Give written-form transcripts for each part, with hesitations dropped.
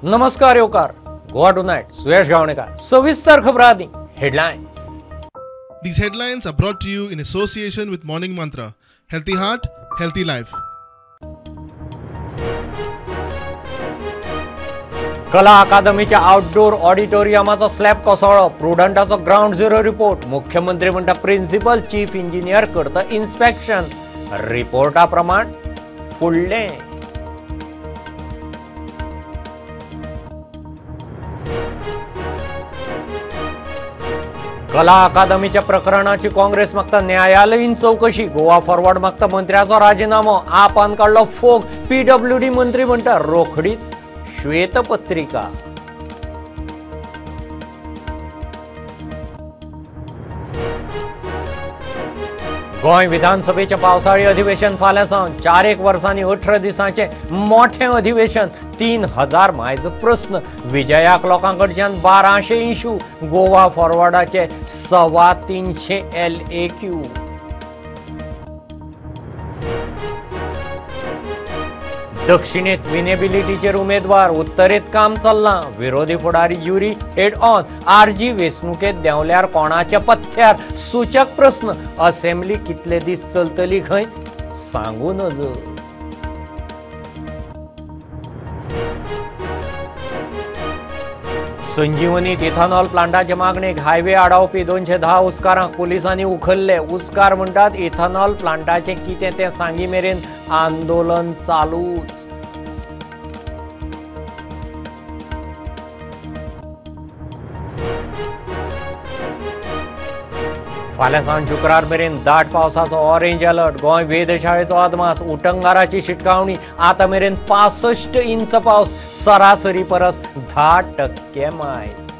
नमस्कार येवकार गोवा टुनायट सुयश गावणेकर सविस्तर खबर आदी headlines. These headlines are brought to you in association with Morning Mantra. Healthy heart, healthy life. कला अकादमीच्या आउटडोर ऑडिटोरियमाचो स्लॅब कोसळ्ळो. प्रुडंटाचो ग्राउंड झिरो रिपोर्ट. मुख्यमंत्री म्हणटा प्रिन्सिपल चीफ इंजिनियर करता इन्स्पेक्शन. रिपोर्टा प्रमाण फुडलें. कला अकादमीच्या प्रकरणाची काँग्रेस मागता न्यायालयीन चौकशी. गोवा फॉरवर्ड मागता मंत्र्याचो राजीनामो. आपान काडलो फोग. पीडब्ल्यूडी मंत्री म्हणटा रोखडीच श्वेतपत्रिका. गोंय विधानसभेचें पावसाळी अधिवेशन फाल्यां सावन 4 वर्सांनी 18 दिसांचें मोठें अधिवेशन. 3000 मायज प्रस्न. विजयाक लोकां कडच्यान 1200 इशू. गोवा फॉरवर्डाचे 325 LAQ. दक्षिणेत विनेबिलिटीचेर उमेदवार, उत्तरेत काम चल्लां. विरोधी फुडारी युरी हेड ऑन. आरजी वेंचणुकेंत देंवल्यार कोणाच्या पथ्यार? सूचक प्रस्न. असेंब्ली कितले दीस चलतली खंय सांगू नज. संजीवनीत इथेनॉल प्लांटाचे मागणेक हायवे आडावपी 210 उस्कारांक पुलिसांनी उखल्ले. उस्कार म्हणटात इथेनॉल प्लांटाचें कितें तें सांगी मेरेन आंदोलन चालूच. फाल्यां सावन शुक्रार मेरेन दाट पावसाचो ऑरेंज अलर्ट. गोंय वेधशाळेचो अदमास. उटंगाराची शिटकावणी. आतां मेरेन 65 इंच पावस, सरासरी परस 10% मायज.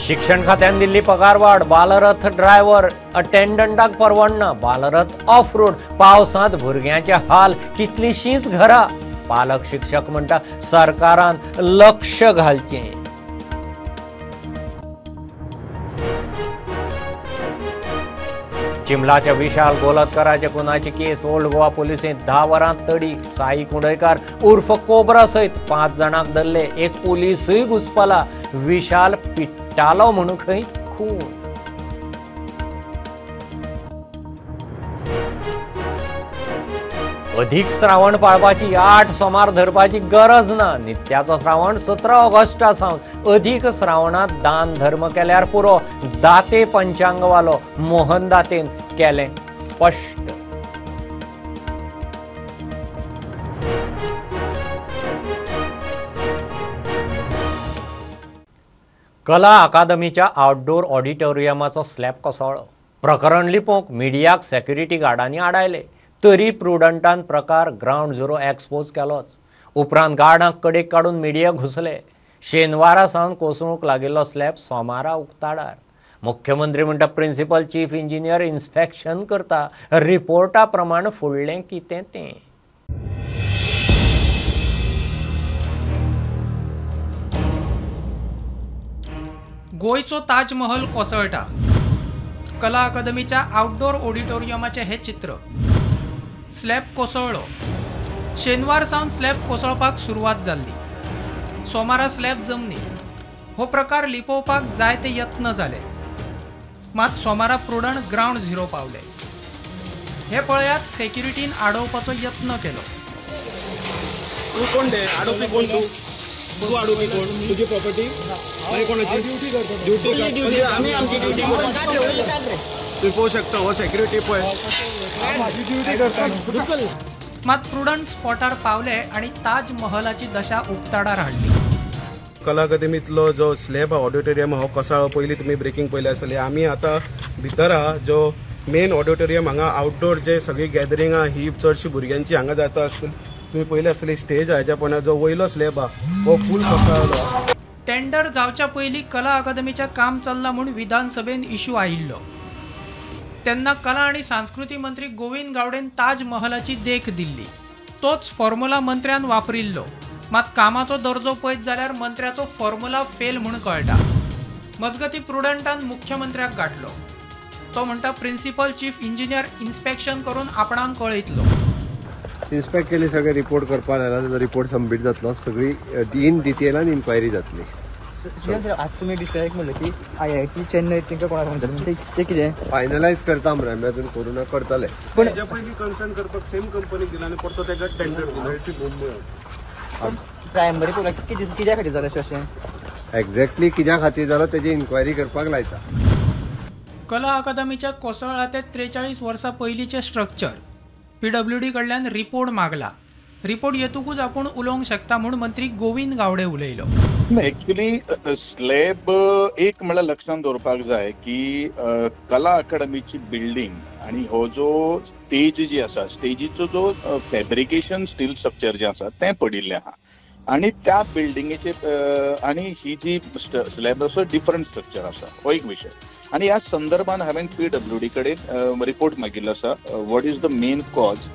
शिक्षण खात्यान दिल्ली पगारवाड. बालरथ ड्रायव्हर अटेंडंटाक परवडना. Bal Rath of road. पावसांत भुरग्यांचे हाल. कितलींशींच घरां. पालक शिक्षक म्हणटा सरकारान लक्ष घालचें. चिमलाच्या विशाल गोलतकराच्या खुनाची केस ओल्ड गोवा पुलिसेंत 10 वरांत तडीक. साई कुंडयकार उर्फ कोबरा सयत 5 जाणांक धरले. एक पुलिसूय घुसपला. विशाल पिट्टालो म्हणून खंय खून. अधिक श्रावण पाळपाची 8 सोमार धरपाची गरज ना. नित्याचो श्रावण 17 ऑगस्टा सावन. अधिक श्रावणांत दान धर्म केल्यार पुरो. दाते पंचांगवालो मोहन दातेन केलें स्पश्ट. कला अकादमीच्या आउटडोर ऑडिटोरियमाचो स्लॅब कोसळ्ळो. प्रकरण लिपोवंक मिडियाक सेक्युरिटी गार्डांनी आडायले. तरी प्रुडंटान प्रकार ग्राउंड झिरो एक्सपोज केलोच. उपरांत गार्डांक कडेक काडून मिडिया घुसले. शेनवारा सावन कोसळूंक लागिल्लो स्लॅब सोमारा उक्ताडार. मुख्यमंत्री म्हणटा प्रिन्सिपल चीफ इंजिनियर इन्स्पेक्शन करता. रिपोर्टा प्रमाण फुडलें कितें तें. गोंयचो ताजमहल कोसळटा. कला अकादमीच्या आउटडोर ऑडिटोरियमाचें हें चित्र. स्लॅब कोसळ्ळो. शेनवार सावन स्लॅब कोसळपाक सुरवात जाल्ली. सोमारा स्लॅब जमनीर. हो प्रकार लिपोवपाक जायते यत्न जाले. मात सोमारा प्रुडंट ग्राउंड झिरो पावले. हे पळयात सेक्युरिटीन आडोवपाचो यत्न केलो. तूं कोण रे? आडोवपी कोण तूं? तूं आडोवपी कोण? तुजी प्रॉपर्टी कोणाची? ड्युटी आमी आमची ड्युटी करता. तूं पळोवंक शकता हो सेक्युरिटी पळय. मात प्रुडंट स्पॉटार पावले आनी ताज महलाची दशा उक्ताडार हाडली. कला अकादमीतलो जो स्लॅब ऑडिटोरियम हो कोसळ्ळो. पयलीं तुमी ब्रेकिंग पळयली आसतली. आमी आतां भितर आहा. जो मेन ऑडिटोरियम हांगा आउटडोर जे सगळी गॅदरिंग आहा ही चडशी भुरग्यांची हांगा जाता आसतली. तुमी पयली आसतली स्टेज हाच्या पण जो वयलो स्लॅब आहा हो फूल कोसळ्ळो. टेंडर जावच्या पयलीं कला अकादमीचें काम चल्लां म्हूण विधानसभेन इशू आयिल्लो. तेन्ना कला आनी संस्कृती मंत्री गोविंद गावडेन ताज महलाची देख दिल्ली. तोच फॉर्म्युला मंत्र्यान वापरिल्लो. मात कामाचो दर्जो पळयत जाल्यार मंत्र्याचो फॉर्म्युला फेल म्हूण कळटा. मजगती प्रुडंटान मुख्यमंत्र्याक गाठलो. तो म्हणटा प्रिन्सिपल चीफ इंजिनियर इन्स्पेक्शन करून आपणाक कळयतलो. इन्स्पेक्ट केले सगळे रिपोर्ट करपाक जाल्यार रिपोर्ट सबमीट जातलो, सगळी इन डिटेलान इन्क्वायरी जातली. आज तुमी डिस्करेज म्हणलें की IIT Chennai तांकां कोणाक म्हणटात ते कितें फायनलायज करता मरे, आमी अजून करूं ना, करतले. पूण हेज्या पयलीं कन्सर्न करपाक सेम कंपनीक दिला आनी परतो ताका टेंडर दिला. प्रायमरी पळोवया कित्या खातीर जालें अशें, एक्झॅक्टली कित्या खातीर जालो तेजी इन्क्वायरी करपाक लायता. कला अकादमीच्या कोसळ्ळा ते 43 वर्सां पयलींचें स्ट्रक्चर. PWD कडल्यान रिपोर्ट मागला. रिपोर्ट येतकूच आपूण उलोवंक शकता म्हूण मंत्री गोविंद गावडे उलयलो. एक्चुअली स्लॅब एक म्हळ्यार लक्षांत दवरपाक जाय की कला अकादमीची बिल्डींग आनी हो जो स्टेज जी आसा, स्टेजीचो जो फॅब्रिकेशन स्टील स्ट्रक्चर जें आसा तें पडिल्लें आहा आनी त्या बिल्डिंगेचे आनी ही जी स्लॅब आसा डिफरंट स्ट्रक्चर आसा, हो एक विशय. आनी ह्या संदर्भान हांवें PWD कडेन रिपोर्ट मागिल्लो आसा, what is the main cause,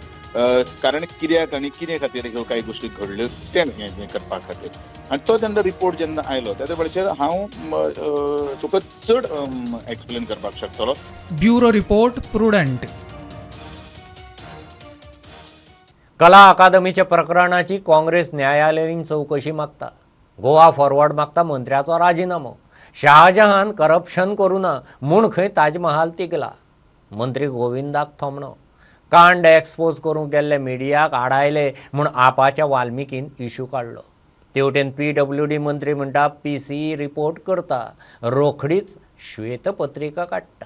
कारण कित्याक आनी कितें खातीर ह्यो कांय गोश्टी घडल्यो तें हें करपा खातीर. आनी तो जेन्ना रिपोर्ट जेन्ना आयलो त्या वेळाचेर हांव तुका चड एक्सप्लेन करपाक शकतलो. Bureau report, Prudent. कला अकादमीच्या प्रकरणाची काँग्रेस न्यायालयीन चवकशी मागता. गोवा फॉरवर्ड मागता मंत्र्याचो राजिनामो. शाहजहान करप्शन करूं ना म्हूण खंय ताजमहाल तिगला. मंत्री गोविंदाक थोमणो. कांड एक्सपोज करूंक गेल्ले मिडियाक आडायले म्हूण आपाच्या वाल्मिकीन इशू काडलो. तेवटेन PWD मंत्री म्हणटा PCE report करता, रोखडीच श्वेतपत्रिका काडटा.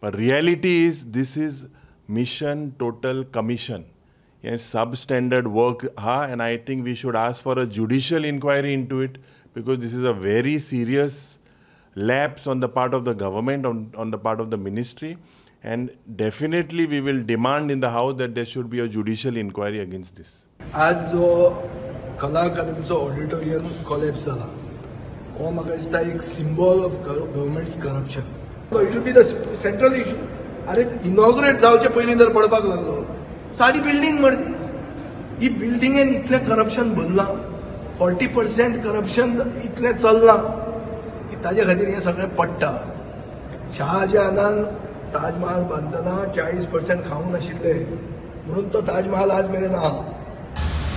But reality is this is mission total commission. हें सब स्टँडर्ड वर्क आहा and I think we should ask for a judicial inquiry into it because this is a very serious lapse on the part of the government, on the part of the ministry, and definitely we will demand in the house that there should be a judicial inquiry against this. आज जो कला अकादमीचो auditorium collapse जाला हो म्हाका दिसता एक symbol of government's corruption. It will be the central issue. अरे इनॉग्रेट जावचे पयलीं जर पडपाक लागलो, सादी बिल्डींग मर्दी, ही बिल्डिंगेन इतलें करप्शन भरलां, 40% करप्शन इतलें चल्लां की ताजे खातीर हें सगळें पडटा. शाहजहानान ताजमहाल बांदतना 40% खावंक नाशिल्ले म्हणून तो ताजमहाल आज मेरेन आहा.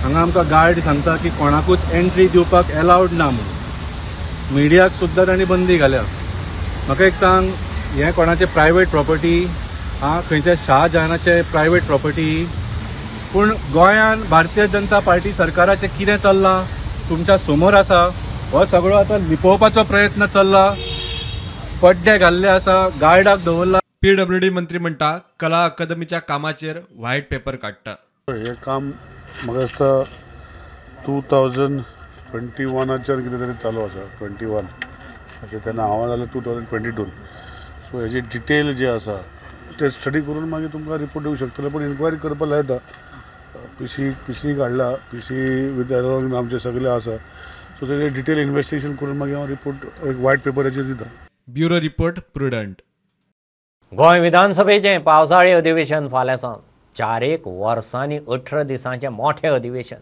हांगा आमकां गार्ड सांगता की कोणाकूच एंट्री दिवपाक एलावड ना म्हणून, मिडियाक सुद्दां तांणी बंदी घाल्या. म्हाका एक सांग, हें कोणाचें प्रायवेट प्रॉपर्टी आं, खंयच्या शाहजहानाचें प्रायवेट प्रॉपर्टी? पूण गोंयान भारतीय जनता पार्टी सरकाराचें कितें चल्लां तुमच्या समोर आसा. हो सगळो आतां लिपोवपाचो प्रयत्न चल्ला, पड्डे घाल्ले आसा, गार्डाक दवरला. PWD मंत्री म्हणटा कला अकादमीच्या कामाचेर व्हायट पेपर काडटा. हें काम म्हाका दिसता 2021 कितें तरी चालू आसा, 21 अशें तेन्ना हांव जाल्यार 2022. सो हेजी डिटेल जे आसा ते स्टडी करून मागीर तुमकां रिपोर्ट दिवंक शकतले, पूण इन्क्वायरी करपाक लायता. पी सी काडला, पी सी विथ अलोंग आमचे सगळे आसा, सो तेजें डिटेल इन्वेस्टिगेशन करून मागीर हांव रिपोर्ट एक व्हायट पेपराचेर दिता. Bureau report, Prudent. Goa विधानसभेचें पावसाळी अधिवेशन फाल्यां सावन. 4 वर्सांनी 18 दिसांचें मोठें अधिवेशन.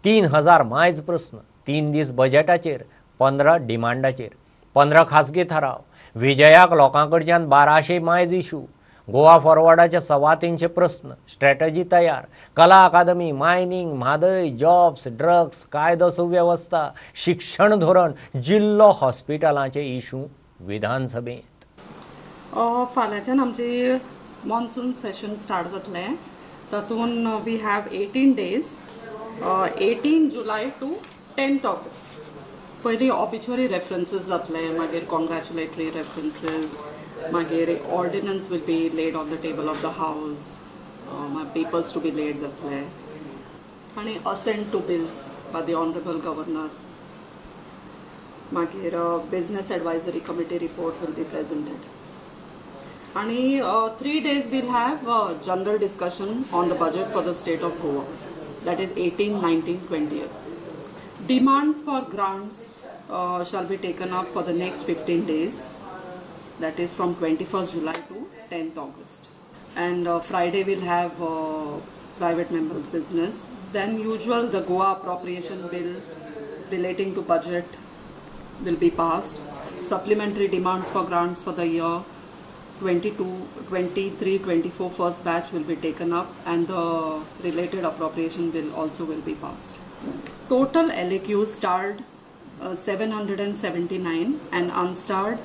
3000 मायज प्रस्न, 3 दीस बजेटाचेर, 15 डिमांडाचेर, 15 खाजगी थाराव. विजयाक लोकां कडच्यान 1200 मायज इशू. गोवा फॉरवर्डाचे 325 प्रस्न, स्ट्रॅटजी तयार. कला अकादमी, मायनींग, म्हादय, जॉब्स, ड्रग्स, कायदो सुवेवस्था, शिक्षण धोरण, जिल्लो हॉस्पिटलांचे इशू विधानसभेंत. फाल्यांच्यान आमची मॉन्सून सेशन स्टार्ट जातलें. तातूंत we have 18 days, 18 July to 10 August. पयलीं ऑबिच्युअरी रेफरन्सीस जातले, मागीर कॉंग्रॅच्युलेटरी रेफरन्सीस, मागीर ordinance will be laid on the table of the house, papers to be laid जातले आनी assent to bills by the honourable governor. मागीर business advisory committee report will be presented आणि 3 days we'll have general discussion on the budget for the state of Goa, that is 18, 19, 20. Demands for grants shall be taken up for the next 15 days, that is from 21st July to 10th August. And Friday we'll have private members business. Then usual the Goa appropriation bill relating to budget will be passed. Supplementary demands for grants for the year 22, 23, 24 first batch will be taken up and the related appropriation bill also will be passed. Total LAQs starred 779 and unstarred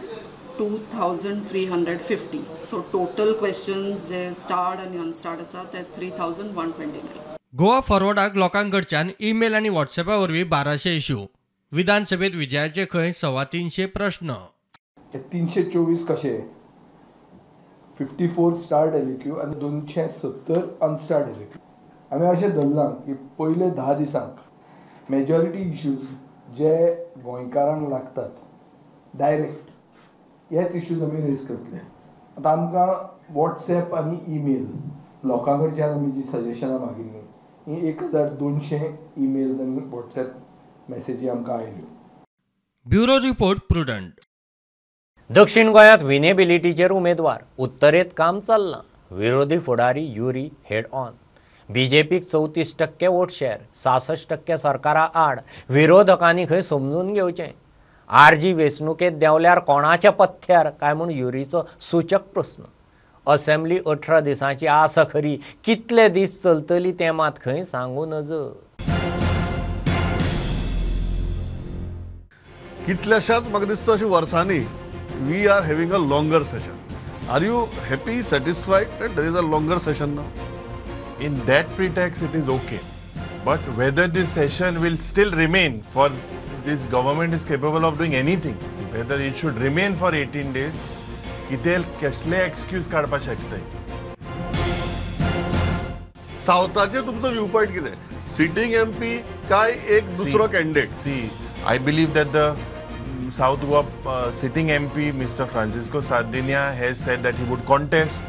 2350. So total questions J starred आनी unstarred आसा ते 3129. Goa फॉरवर्डाक लोकांकडच्यान email आनी व्हॉट्सॲपा वरवीं 1200 issue. विधानसभेत विजयाचे खंय 325 प्रश्न. 324 कशे? 54 स्टार्ड LAQ आनी 270 अनस्टार्ड LAQ. आमी अशें धरलां की पयले 10 दिसांक मेजॉरिटी इश्यूज जे गोंयकारांक लागतात डायरेक्ट हेच इश्यूज आमी रेज करतले. आतां आमकां वॉट्सएप आनी ईमेल लोकां कडच्यान आमी जी सजेशनां मागिल्लीं ही 1200 ईमेल्स आनी वॉट्सएप मॅसेजी आमकां आयल्यो. Bureau report, Prudent. दक्षिण गोंयांत विनेबिलिटीचेर उमेदवार, उत्तरेंत काम चल्लां. विरोधी फुडारी युरी हेड ऑन. बीजेपीक 34% वोट शेअर, 66% सरकारा आड. विरोधकांनी खंय समजून घेवचें. आरजी वेंचणुकेंत देंवल्यार कोणाच्या पथ्यार काय म्हूण युरीचो सूचक प्रस्न. असेंब्ली 18 दिसांची आसा खरी, कितले दीस चलतली तें मात खंय सांगू नज. कितल्याशाच म्हाका दिसता अशी वर्सांनी we are having a longer session. Are you happy, satisfied that there is a longer session now? In that pretext it is okay, but whether this session will still remain, for this government is capable of doing anything, whether it should remain for 18 days, कितें कसले excuse काडपाक शकताय. सावथाचेर तुमचो view point कितें? Sitting MP काय एक दुसरो candidate? See, I believe that the South Goa sitting MP Mr. Francisco Sardinha has said that he would contest.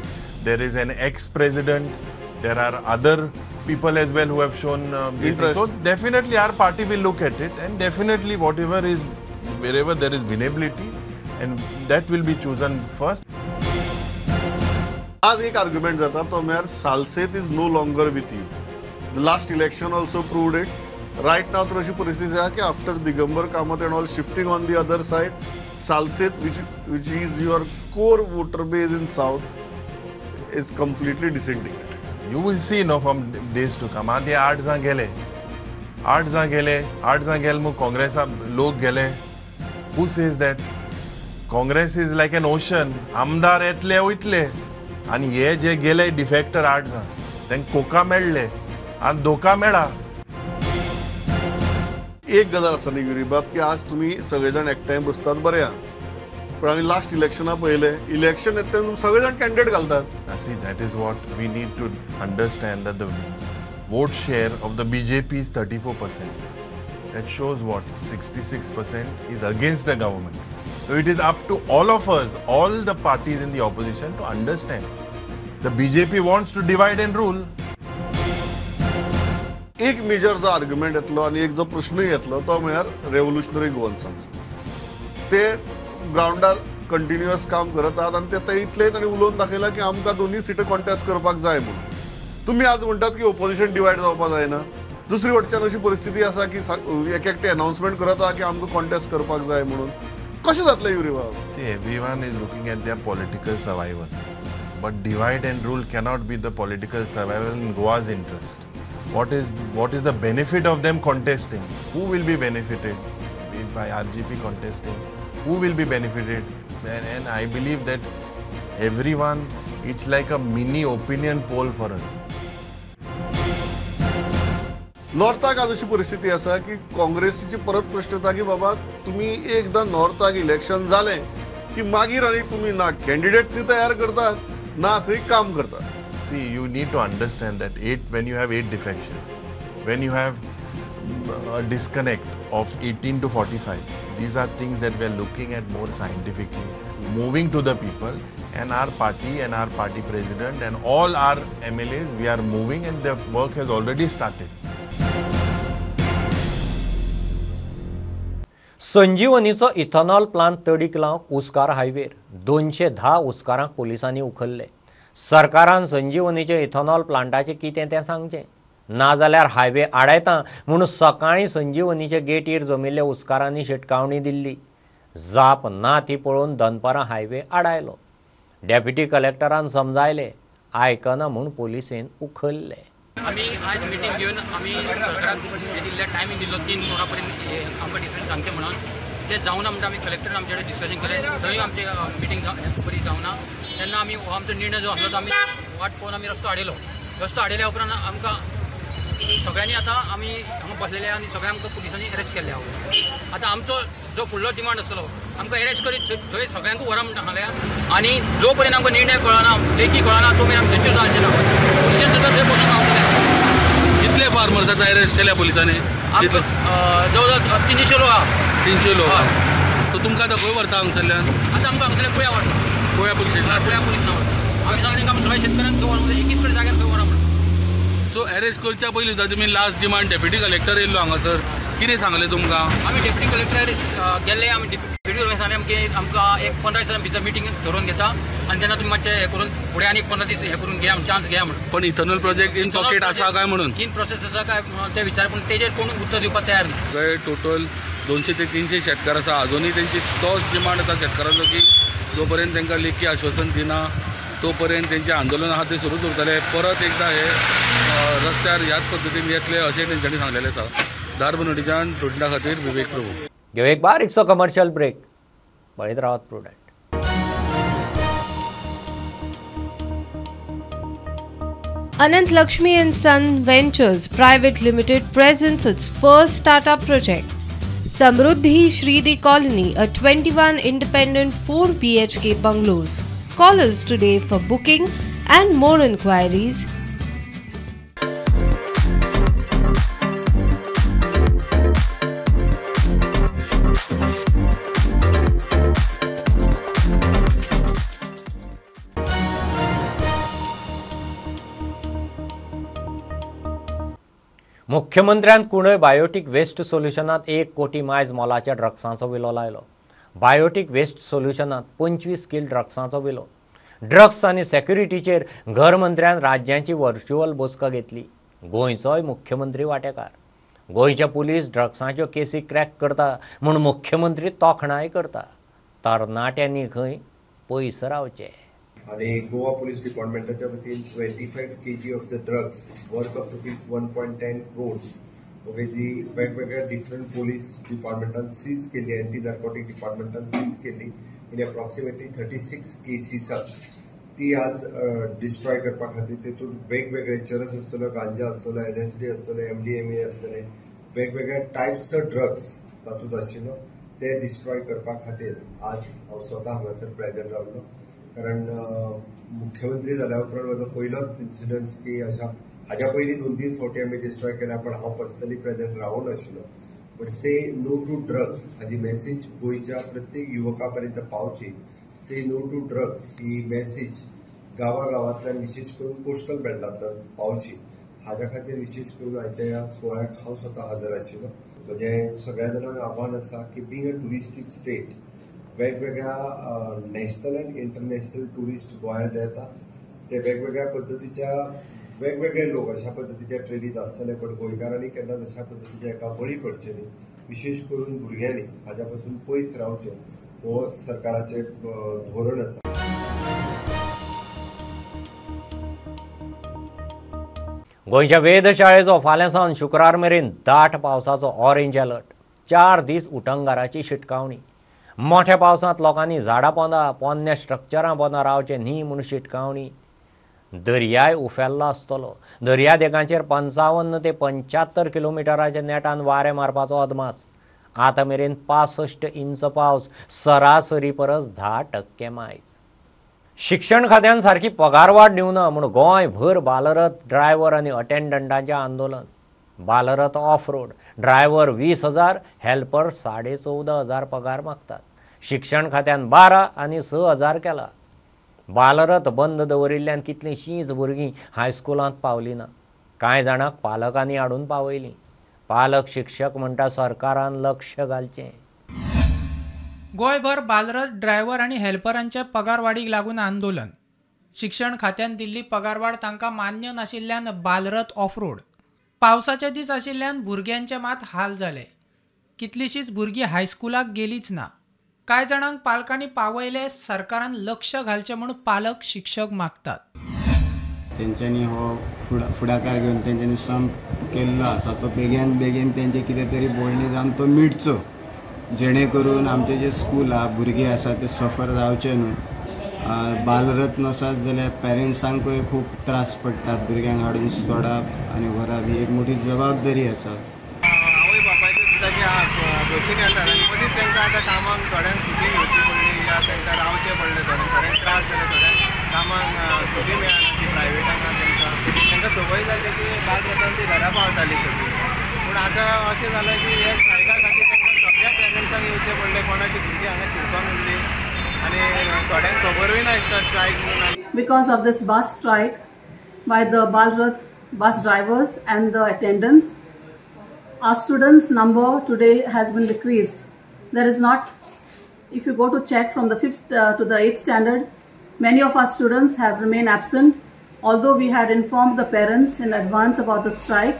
There is an ex-president. There are other people as well who have shown interest. So definitely our party will look at it, and definitely whatever is, wherever there is winnability, and that will be chosen first. आज एक argument जाता तो म्हळ्यार Salcete is no longer with you. The last election also proved it. Right now तर अशी परिस्थिती आसा की after Digambar Kamat and all shifting on the other side, Salcete which is your core voter base in south is completely disintegrated. You will see no from days to come. आतां 8 जाण गेले, 8 जाण गेले, 8 जाण गेले म्हूण काँग्रेसा लोक गेले. Who says that? Congress is like an ocean. आमदार येतले वयतले आनी हे जे गेले डिफेक्टर 8 जाण तांकां कोका मेळ्ळे आनी धोका मेळ्ळा. एक गजाल आसा न्ही युरीबाब, की आज तुमी सगळे जाण एकठांय बसतात बरें आहा, पण आमी लास्ट इलेक्शना पळयलें, इलेक्शन येता तेन्ना सगळे जाण कॅन्डिडेट घालतात. See, that is what we need to understand, that the vote share of the BJP is 34%. That shows what? 66% is against the government. So it is up to all of us, all the parties in the opposition, to understand. The BJP wants to divide and rule. एक major जो argument येतलो आनी एक जो प्रश्नूय येतलो तो म्हळ्यार revolutionary गोवन्सांचो. ते ग्रावंडार कंटिन्युअस काम करतात आनी ते इतलें तांणी उलोवन दाखयलां की आमकां दोनूय सिटां कॉन्टेस्ट करपाक जाय म्हणून. तुमी आज म्हणटात की ओपोजिशन डिवायड जावपाक जायना, दुसरी वटच्यान अशी परिस्थिती आसा की एक एकटे अनाउन्समेंट करत आहा की आमकां कॉन्टेस्ट करपाक जाय म्हणून. कशें जातलें युरीबाब? See, everyone is looking at their political survival, but divide and rule cannot be the political survival in Goa's interest. What is the benefit of them contesting? Who will be benefited by RGP contesting? Who will be benefited? And I believe that everyone, it's like a mini opinion poll for us. नॉर्थाक आज अशी परिस्थिती आसा की काँग्रेसीची परत प्रश्न येता की बाबा तुमी एकदां नॉर्थाक इलेक्शन जालें की मागीर आनी तुमी ना कॅन्डिडेट थंय तयार करतात ना थंय काम करतात. See, you need to understand that when you have 8 defections, when you have a disconnect of 18 to 45, these are things that we are looking at more scientifically, moving to the people, and our party and our party president and all our MLAs, we are moving and the work has already started. संजीवनीचो ethanol plant तडीक लावंक उस्कार हायवेर 210 उस्कारांक पोलिसांनी उखल्ले. सरकारान संजीवनीचे ethanol प्लांटाचें कितें तें सांगचें, नाजाल्यार highway आडायता म्हूण सकाळीं संजीवनीचे गेटीर जमिल्ल्या उस्कारांनी शिटकावणी दिल्ली. जाप ना ती पळोवन दनपारां हायवे आडायलो. डेप्युटी कलेक्टरान समजायले, आयकना म्हूण पोलिसेन उखल्ले. आमी आयज मिटींग घेवन आमी सरकाराक दिल्ल्या टायमींग दिल्लो 3 वरां पर्यंत आमकां डिसिजन सांगचें म्हणून ते जावना म्हणटा आमी कलेक्टर आमचे कडेन डिस्कशन केलें, थंय आमची मिटींग बरी जावना. तेन्ना आमी हो आमचो निर्णय जो आसलो तो आमी वाट पळोवन आमी रस्तो हाडयलो. रस्तो हाडयल्या उपरांत आमकां सगळ्यांनी आतां आमी हांगा बसलेले आनी सगळ्या आमकां पुलिसांनी अरेस्ट केल्ले आहा. आतां आमचो जो फुडलो डिमांड आसतलो आमकां अरेस्ट करीत थंय सगळ्यांक व्हरा म्हणटा सांगल्या आनी जो पर्यंत आमकां निर्णय कळना, लेखी कळना, तो मेरेन आमी थंयचेर जावचें ना. पुलिसेन सुद्दां थंय बसून रावतले. कितले फार्मर्स आतां अरेस्ट केल्या पुलिसांनी? आमकां जवळ जवळ 300 लोक आहा. 300 लोक. सो तुमकां आतां खंय व्हरता हांगसरल्यान? आतां आमकां हांगसरल्यान कुळ्या व्हरता. कुळ्या पुलीस स्टेशनार? कुळ्या पुलीस व्हरता. आमी सांगलें आमी सगळ्या शेतकऱ्यांक खंय व्हर, एकीच कडेन जाग्यार खंय व्हरा म्हणून. सो अरेस्ट करच्या पयलीं सुद्दां तुमी लास्ट डिमांड डेप्युटी कलेक्टर येयल्लो हांगासर, कितें सांगलें तुमकां? आमी डेप्युटी कलेक्टर गेल्ले, आमी डेप्युटी कलेक्टर सांगलें आमकां आमकां एक 15 दिसां भितर मिटींग धरून घेता आनी तेन्ना तुमी मातशें हें करून फुडें आनी 15 दीस हें करून घेया, चान्स घेया म्हणून. पण इथेनॉल प्रोजेक्ट इन पॉकेट आसा काय म्हणून? इन प्रोसेस आसा काय ते विचार, पूण तेजेर कोण उत्तर दिवपाक तयार ना. सगळे टोटल 200 ते 300 शेतकार आसा. अजुनूय तेंची तोच डिमांड आसा शेतकारांचो की जो पर्यंत तांकां लेखी आश्वासन दिना तो पर्यंत तेंचें आंदोलन आहा तें सुरूच उरतलें. परत एकदां हे रस्त्यार ह्याच पद्दतीन येतले अशें तेंच्यांनी सांगलेलें आसा. धारबनोटीच्यान प्रुडंटा खातीर विवेक प्रभू. घेऊ एक बारीकसो कमर्शियल ब्रेक. पळयत रावात Prudent. Anant Lakshmi and Son Ventures Private Limited presents its first startup project, Samruddhi Shridi Colony, a 21 independent 4 BHK bungalows. Call us today for booking and more inquiries. मुख्यमंत्र्यान कुंडय बायोटीक वेस्ट सोल्युशनात 1 कोटी मायज मोलाच्या ड्रग्सांचो विलो लायलो. Biotique waste सोल्युशनात 25 किल ड्रग्सांचो विलो. Drugs आनी सेक्युरिटीचेर घरमंत्र्यान राज्यांची virtual बसका घेतली. गोंयचोय मुख्यमंत्री वांटेकार. गोंयचे पुलीस ड्रग्सांच्यो केसी क्रॅक करता म्हूण मुख्यमंत्री तोखणाय करता. तरणाट्यांनी खंय पयस रावचें. आनी गोवा पुलीस डिपार्टमेंटाच्या वतीन 25 kg of the drugs worth of rupees 1.10 crores okay जी वेगवेगळ्या डिफरंट पुलीस डिपार्टमेंटान सीज केली, एंटी नार्कोटीक डिपार्टमेंटान सीज केली इन अप्रॉक्सिमेटली 36 केसीसात ती आज डिस्ट्रॉय करपा खातीर तेतून वेगवेगळे चरस आसतलो, गांजा आसतलो, LSD आसतलो, MDMA आसतले, वेगवेगळ्या टायप्स ड्रग्स तातूंत आशिल्लो ते डिस्ट्रॉय करपा खातीर आज हांव स्वता हांगासर प्रेजंट रावलो. कारण मुख्यमंत्री जाल्या उपरांत म्हजो पयलोच इन्सिडन्स की अशा हाज्या पयलीं 2-3 फावटी आमी डिस्ट्रॉय केल्या, पण हांव पर्सनली प्रेजंट रावून आशिल्लो. But say no to drugs हाजी मॅसेज गोंयच्या प्रत्येक युवका पर्यंत पावची. Say no to drug he message गांवागांवांतल्यान विशेष करून कोस्टल बेल्टांतल्यान पावची हाज्या खातीर विशेष करून आयच्या ह्या सुवाळ्याक हांव स्वता हजर आशिल्लो. म्हजें सगळ्या जाणांक आव्हान आसा की बींग अ ट्युरिस्टीक स्टेट वेगवेगळ्या नॅशनल आनी इंटरनॅशनल ट्युरिस्ट गोंयांत येता, ते वेगवेगळ्या पद्दतीच्या वेगवेगळे लोक अशा पद्दतीच्या ट्रेडीत आसतले, पण गोंयकारांनी केन्नाच अशा पद्दतीच्या एका बळी पडचे न्ही. विशेष करून भुरग्यांनी हाज्या पासून पयस रावचें हो सरकाराचें धोरण आसा. गोंयच्या वेधशाळेचो फाल्यां सावन शुक्रार मेरेन दाट पावसाचो ऑरेंज अलर्ट. 4 दीस उटंगाराची शिटकावणी. मोठ्या पावसांत लोकांनी झाडां पोंदा पोन्न्या स्ट्रक्चरां पोंदा रावचें न्ही म्हूण शिटकावणी. दर्याय उफेल्लो आसतलो. दर्यादेगांचेर 55 ते 75 किलोमिटराच्या नेटान वारें मारपाचो अदमास. आतां मेरेन 65 इंच पावस, सरासरी परस 10% मायज. शिक्षण खात्यान सारकी पगारवाड दिवना म्हूण गोंयभर बालरथ ड्रायव्हर आनी अटेंडंटांचें आंदोलन. Bal Rath of road driver 20,000, helper 14,500 पगार मागतात. शिक्षण खात्यान 12 आनी 6,000 केला. बालरथ बंद दवरिल्ल्यान कितलींशींच भुरगीं हायस्कुलांत पावली ना. कांय जाणांक पालकांनी हाडून पावयलीं. पालक शिक्षक म्हणटा सरकारान लक्ष घालचें. गोंयभर बालरथ ड्रायव्हर आनी हेल्परांचे पगारवाडीक लागून आंदोलन. शिक्षण खात्यान दिल्ली पगारवाड तांकां मान्य नाशिल्ल्यान बालरथ ऑफ रोड. पावसाचे दीस आशिल्ल्यान भुरग्यांचे मात हाल जाले. कितलींशींच भुरगीं हायस्कुलाक गेलींच ना. कांय जाणांक पालकांनी पावयले, सरकारान लक्ष घालचें म्हूण पालक शिक्षक मागतात. तेंच्यांनी हो फुडाकार घेवन तेंच्यांनी संप केल्लो आसा तो बेगीन बेगीन तेंचे कितें तरी बोलणी जावन तो मिटचो, जेणे करून आमचे जे स्कूल आहा भुरगे आसा ते सफर जावचे न्हू. बालरथ नसत जाल्यार पेरंट्सांकूय खूब त्रास पडटात, भुरग्यांक हाडून सोडप आनी व्हरप ही एक मोठी जबाबदारी आसा. आवय बापायचे सुद्दां जे बसीन येतात आनी मदींच तांकां आतां कामाक थोड्यांक सुटी घेवची पडली या तांकां रावचें पडलें, थोड्यांक थोड्यांक त्रास जाले, थोड्यांक कामाक सुटी मेळना ती प्रायवेटांक तांकां तांकां संवय जाली की बालरथान ती घरा पावताली सगळीं. पूण आतां अशें जालें की ह्या स्ट्रायका खातीर तांकां सगळ्या पेरंट्सांक येवचें पडलें, कोणाची भुरगीं हांगा शिरकोन उरली आनी थोड्यांक खबरूय नासता स्ट्रायक म्हणून. Because of this bus strike by the Balrath bus drivers and the attendants, our students number today has been decreased. There is not, if you go to check from the 5th to the 8th standard, many of our students have remained absent, although we had informed the parents in advance about the strike,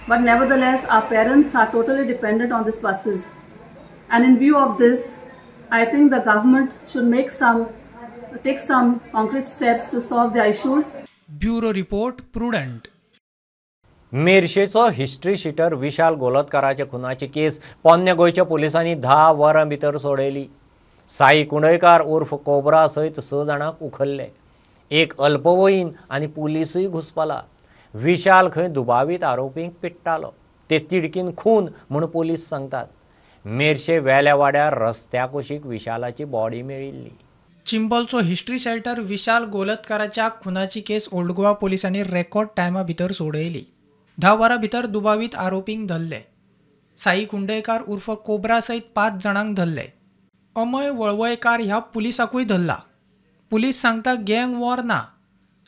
but nevertheless our parents are totally dependent on these buses. And in view of this, I think the government should take some concrete steps to solve their issues. Bureau Report, Prudent. मेरशेचो history sheeter विशाल गोलतकाराच्या खुनाची केस पोन्ने गोंयच्या पोलिसांनी 10 वरां भितर सोडयली. साई कुंडयकार उर्फ cobra सयत 6 जाणांक उखल्ले. एक अल्पवयीन आनी पुलिसूय घुसपला. विशाल खंय दुबावीत आरोपींक पिट्टालो, ते तिडकीन खून म्हूण पोलीस सांगतात. मेरशे वेल्या वाड्यार रस्त्या कुशीक विशालाची बॉडी मेळिल्ली. चिंबलचो हिस्ट्री शेल्टर विशाल गोलतकाराच्या खुनाची केस ओल्ड गोवा पोलिसांनी रेकॉर्ड टायमा भितर सोडयली. 10 वरां भितर दुबावीत आरोपींक धरले. साई कुंडयकार उर्फ कोबरा सयत 5 जाणांक धरले. अमय वळवयकार ह्या पुलिसाकूय धरला. पुलीस सांगता गँग वॉर ना,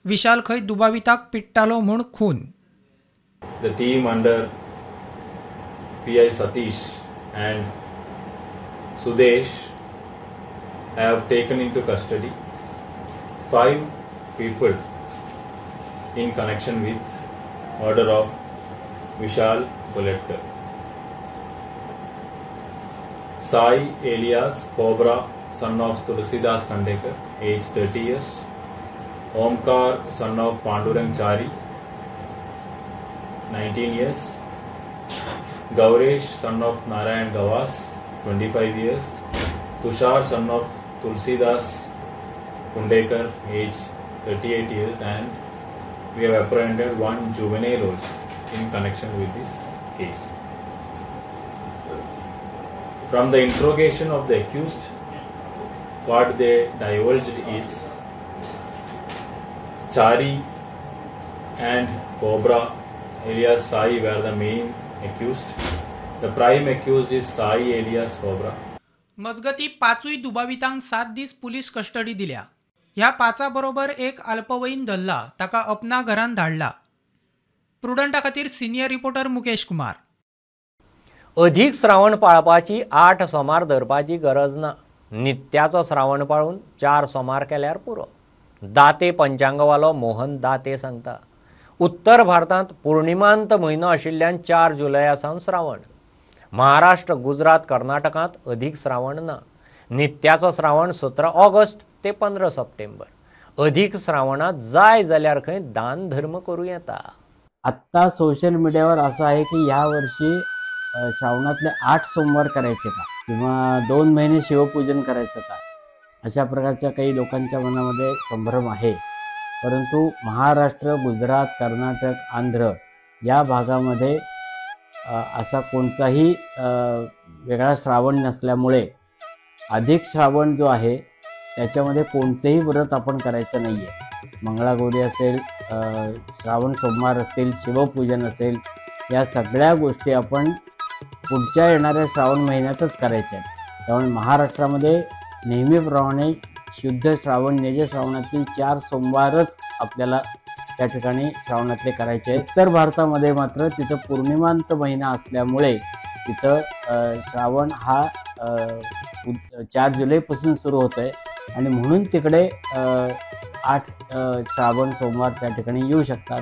विशाल खंय दुबाविताक पिट्टालो म्हूण खून. The team under PI Satish and Sudesh have taken into custody 5 people in connection with murder of Vishal Kolatkar. Sai alias Cobra, son of Tulsidas Kandekar, age 30 years. Omkar, son of Pandurang Chari, 19 years. Gauresh, son of Narayan Gawas, 25 years. Tushar, son of Tulsidas Kundekar, age 38 years, and we have apprehended one juvenile also in connection with this case. From the interrogation of the accused, what they divulged is Chari and Cobra alias Sai were the main accused. The prime accused is Sai alias Cobra. मजगती 5 दुबावितांक 7 दीस police custody दिल्या. ह्या 5 बरोबर एक अल्पवयीन धरला, ताका अपना घरान धाडला. प्रुडंटा खातीर सिनियर रिपोर्टर मुकेश कुमार. अधिक श्रावण पाळपाची 8 सोमार धरपाची गरज ना. नित्याचो श्रावण पाळून 4 सोमार केल्यार पुरो. दाते पंचांगवालो मोहन दाते सांगता, उत्तर भारतांत पूर्णिमांत म्हयनो आशिल्ल्यान 4 जुलया सावन श्रावण. महाराष्ट्र, गुजरात, कर्नाटकांत अधिक श्रावण ना. नित्याचो श्रावण 17 ऑगस्ट ते 15 सप्टेंबर. अधिक श्रावणात जाय जाल्यार खंय दान धर्म करूं येता. आत्ता सोशल मीडियावर असं आहे की ह्या वर्षी श्रावणातले 8 सोमवार करायचे का किंवा 2 महिने शिवपूजन करायचं का, अशा प्रकारच्या काही लोकांच्या मनामध्ये संभ्रम आहे. परंतु महाराष्ट्र, गुजरात, कर्नाटक, आंध्र या भागामध्ये असा कोणताही वेगळा श्रावण नसल्यामुळे अधिक श्रावण जो आहे त्याच्यामध्ये कोणतेही व्रत आपण करायचं नाही आहे. मंगळागौरी असेल, श्रावण सोमवार असतील, शिवपूजन असेल, या सगळ्या गोष्टी आपण पुढच्या येणाऱ्या श्रावण महिन्यातच करायच्या आहेत. त्यामुळे महाराष्ट्रामध्ये नेहमीप्रमाणे शुद्ध श्रावण, निज श्रावणातील 4 सोमवारच आपल्याला त्या ठिकाणी श्रावणातले करायचे आहेत. उत्तर भारतामध्ये मात्र तिथं पौर्णिमांत महिना असल्यामुळे तिथं श्रावण हा 4 जुलैपासून सुरू होत आहे आणि म्हणून तिकडे 8 श्रावण सोमवार त्या ठिकाणी येऊ शकतात.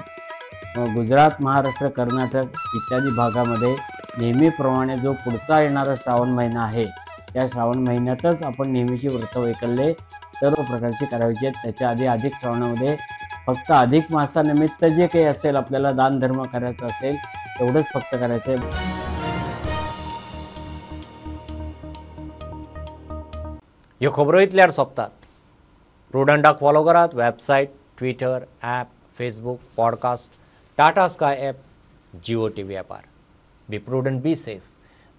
गुजरात, महाराष्ट्र, कर्नाटक इत्यादी भागामध्ये नेहमीप्रमाणे जो पुढचा येणारा श्रावण महिना आहे त्या श्रावण महिन्यातच आपण नेहमीची व्रतवैकल्ये सर्व प्रकारची करायची आहेत. त्याच्या आधी अधिक श्रावणामध्ये फक्त अधिक मासानिमित्त जे काही असेल आपल्याला दानधर्म करायचा असेल तेवढंच फक्त करायचं आहे. ह्यो खबरो इतल्यार सोंपतात. प्रुडंटाक फॉलो करात website, Twitter, app, Facebook, podcast, Tata Sky app, Jio TV ॲपार. Be prudent, be safe.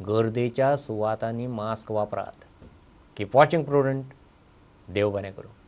गर्देच्या सुवातांनी मास्क वापरात. Keep watching Prudent. देव बरें करूं.